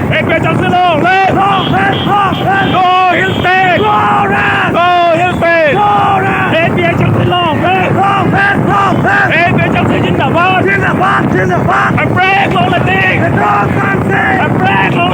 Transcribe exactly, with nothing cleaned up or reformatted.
A P H L C long live! Long live! Long live! Go Hill State! Go Rest! Go Hill State! Go Rest! A P H L C long live! Long live! Long live! A P H L C zindabad! Zindabad! Zindabad! Hemprek long live! Hemprek long